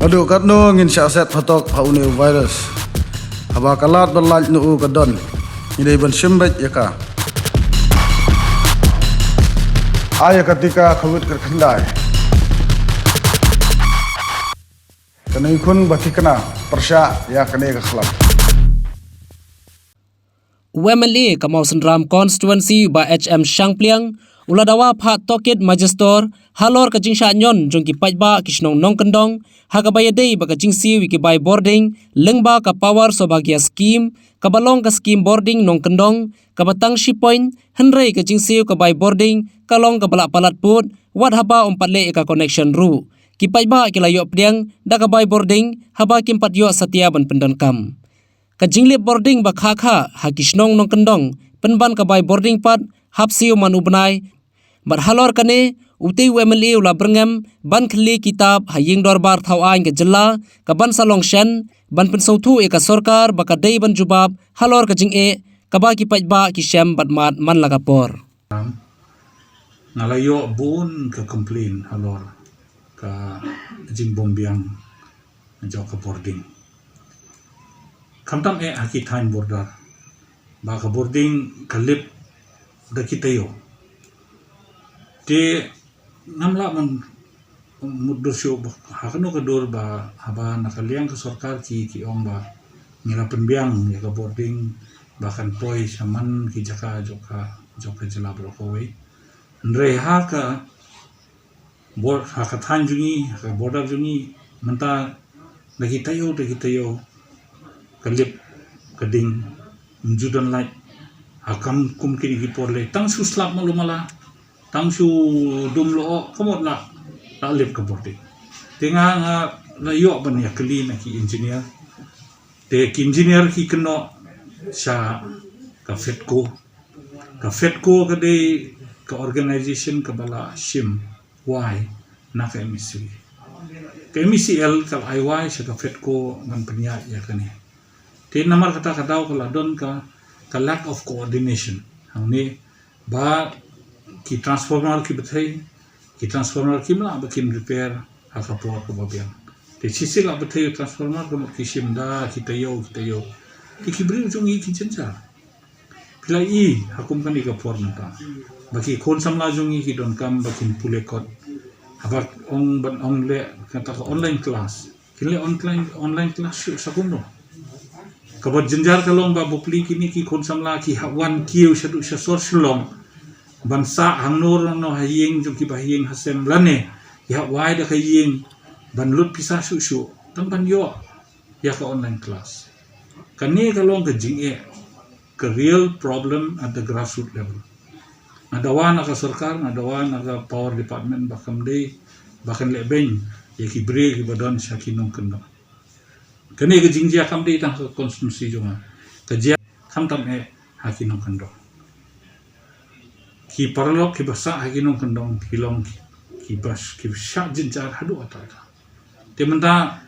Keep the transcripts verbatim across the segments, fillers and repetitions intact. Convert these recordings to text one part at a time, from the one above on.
Haduh katno ngin shah set phatok ha une u virus? Haba ka lad ba lait na u ka don, ngi dei ban shim beit ïa ka. Ai ïa ka tika Covid kyrkhyndai. Kane khun ba thikna pyrshah ïa kane ka khlam. U M L A ka Mawsynram constituency, Bah H M Shangpliang, u la dawa phah tohkit Magister halor ka jingshah ñion jong ki paidbah ki shnong Nongkyndong ha kaba ïadei bad ka jingsiew ïa ki bai bording lyngba ka Power Sobhagya Scheme, kaba long ka scheme bording Nongkyndong kaba tang shi point, hynrei ka jingsiew ka bai bording ka long kaba la palat pud, wat haba ym pat leh ïa ka connection ruh. Ki paidbah ki la ïoh pdiang da ka bai bording haba kim pat ïoh satia ban pyndonkam. Ka jinglip bording ba kha kha ha ki shnong Nongkyndong pynban ka bai bording pat hap siew man u bnai. Bad halor kane, utei u M L A u la byrngem ban khyllie kitab ha ïing dorbar thaw aiñ ka jylla, ka ban sa long shen, ban pynsngewthuh ïa ka sorkar ba ka dei ban jubab halor ka jingeh kaba ki paidbah ki shem bad mad man la ka por. Nga la ïoh bun ka complain halor ka jingbymbiang jong ka bording. Khamtam eh ha ki thaiñ border ba ka bording ka lip da ki taïew. Te ngam lah ban mutdur shuh ba ha kano ka dur ba haba na ka liang ka sorkar ki, ki ong ba ngi la pynbiang ïa ka bording ba kan poi sha man ki jaka jong ka, jong ka jylla baroh kawei. Hynrei ha ka bor-, ha ka thaiñ jong ngi, ha ka border jong ngi, mynta da ki taïew, da ki taïew ka lip ka ding, ym ju don lait. Ha kam kum kine ki por lei, tang shu slap malu mala, tang shu dum lyoh, ka mut la, la lip ka bording. Te nga, nga la ïoh ban ïa kylli na ki engineer. Te ki engineer ki kynnoh sha ka FEDCO. Ka FEDCO ka dei ka organization kaba la shim wai na ka M E C. Ka M E C L ka la ai wai sha ka FEDCO ban pynïaid ïa kane. Te namar kata ka daw ka la don ka, ka lack of coordination hangne, ba ki transformer ki bthei, ki transformer kim lah ba kin repair ha ka por kaba biang. Te shisha lah bthei transformer ka mut ki shim da ki taïew, ki taïew. Te ki briew jong ngi ki jynjar. Phi la i ha kum kane ka por mynta ba ki khun samla jong ngi ki donkam ba kin pule kot. Haba ong ban ong leh kata ka online class, kin leh online, online class shuh sa kumno? Kaba jynjar ka long ba bapli kine ki khun samla ki hap wan kiew shaduh sha sor Shillong ban sah hangno hangno ha ïing jong ki bahaïing hasem lane ki hap wai da ka ïing ban lut pisa shuh shuh tang ban ïoh ïa ka online class. Kane ka long ka jingeh, ka real problem at the grassroots level. Nga dawa na ka sorkar, nga dawa na ka power department ba kam dei ba kan leh beiñ ïa ki briew kiba don sha ki nongkyndong. Kane ka jingjia kam dei tang ha ka constituency jong nga, ka jia khamtam eh ha ki nongkyndong. Ki paralok kiba sah ha ki nongkyndong ki long kiba, kiba shah jynjar haduh katta katta. Te mynta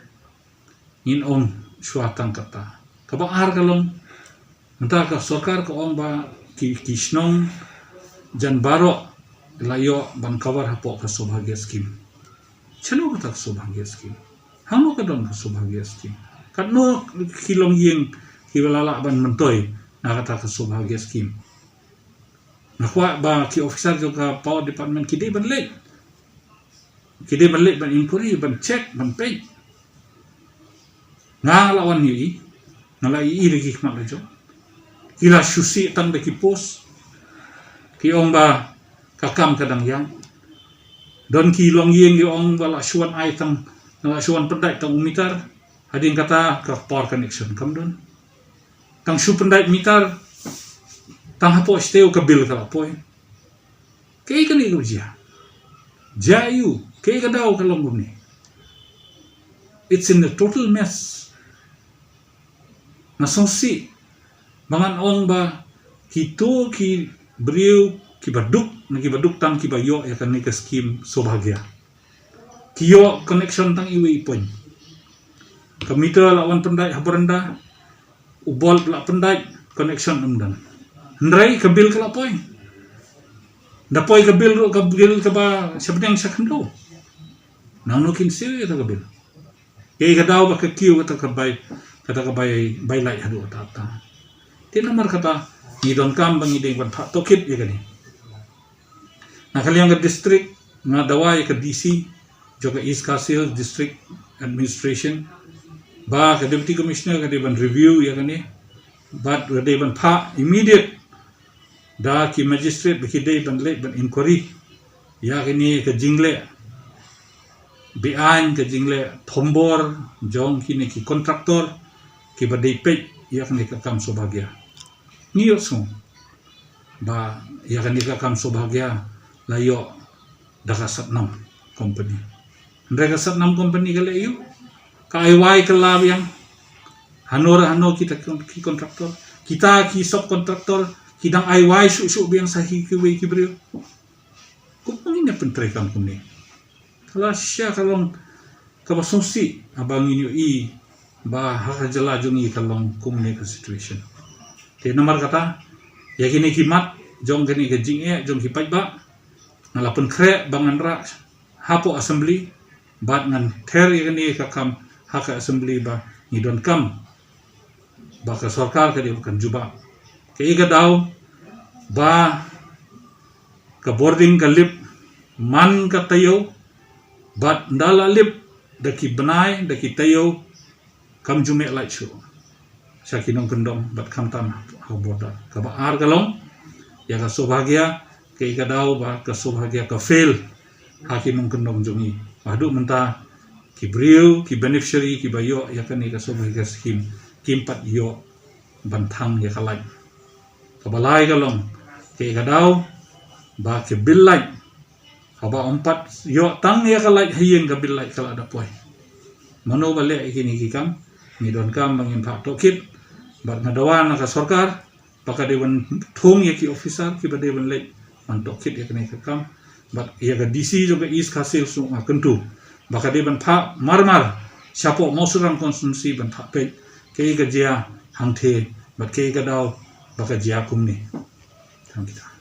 ngin ong shuwa tang kata. Kaba ar ka long, mynta ka sorkar ka ong ba ki, ki shnong jan baroh la ïoh ban cover hapoh ka Saubhagya scheme. Shano kata ka Saubhagya scheme? Hangno ka don ka Saubhagya scheme? Katno ki longïing kiba la lah ban myntoi na kata ka Saubhagya scheme? Nga kwah ba ki officer jong ka power department ki dei ban leit, ki dei ban leit ban inquiry, ban check, ban peit. Nga la wan ïohi, nga la ïohi da ki khmat la jong. Ki la shu sih tang da ki post. Ki ong ba ka kam ka dang ïaid. Don ki longïing ki ong ba la shu wan ai tang, la shu wan pyndait tang u meter. Hadien kata ka power connection kam don. Tang shu pyndait meter, tang hapoh shatei ka bill ka la poi. Kaei kane kaba jia? Jia aiu? Kaei ka daw ka long kumne? It's in a total mess. Nga sngewsih ba ngan ong ba kito ki briew kiba duk, na kiba duk tang kiba ïoh ïa kane ka scheme Saubhagya. Ki ïoh connection tang iwei i point. Ka meter la wan pyndait ha baranda, u bulb la pyndait, connection ym don. Hynrei ka bill ka la poi. Da poi ka bill ruh, ka bill kaba sha bneng sha khyndew. Nangno kin siew ïa ka bill? Kaei ka daw ba ka kiew kata ka bai, kata ka bai, bai lait haduh kata kata. Te namar kata ngi donkam ba ngi dei ban phah tohkit ïa kane. Na ka liang ka district nga dawa ïa ka D C jong ka East Khasi Hills District Administration ba ka Deputy Commissioner ka dei ban review ïa kane, bad ka dei ban phah immediate da ki magistrate ba ki dei ban leh ban inquiry ïa kane ka jingleh beaiñ, ka jingleh thombor jong kine ki contractor kiba dei peit ïa kane ka kam Saubhagya. Ngi ïohsngew ba ïa kane ka kam Saubhagya la ïoh da ka Satnam Company. Hynrei ka Satnam Company ka leh aïu? Ka ai wai kylla biang hano re hano kita ki contractor, kita ki subcontractor ki dang ai wai shuh shuh biang sha kiwei ki briew. Kumno ngin ïa pyntreikam kumne? Ka la shisha ka long kaba sngewsih haba ngin ïohi ba ha ka jylla jong ngi ka long kumne ka situation. Te namar kata ïa kine ki mat jong kane ka jingeh jong ki paidbah nga la pynkhreh ba ngan rah hapoh Assembly bad ngan ther ïa kane ka kam ha ka Assembly ba ngi donkam ba ka sorkar ka dei ba kan jubab. Kaei ka daw ba ka bording ka lip man ka taïew bad ynda la lip da ki bnai da ki taïew kam ju mih lait shuh sha ki nongkyndong bad khamtam ha border. Kaba ar ka long ïa ka Saubhagya, kaei ka daw ba ka Saubhagya ka fail ha ki nongkyndong jong ngi. Ba haduh mynta ki briew, ki beneficiary kiba ïoh ïa kane ka Saubhagya scheme kim pat ïoh ban thang ïa ka lait. Kaba lai ka long kaei ka daw ba ki bill lait, haba ym pat ïoh tang ïa ka lait ha ïing, ka bill lait ka la da poi. Mano ba leh ïa kine ki kam? Ngi donkam ba ngin phah tohkit bad nga dawa na ka sorkar ba ka dei ban thung ïa ki officer kiba dei ban leit ban tohkit ïa kane ka kam. Bad ïa ka D C jong ka East Khasi Hills ruh nga kyntu ba ka dei ban phah mar mar shapoh Mawsynram constituency ban phah peit kaei ka jia hangthie bad kaei ka daw ba ka jia kumne. Thank you.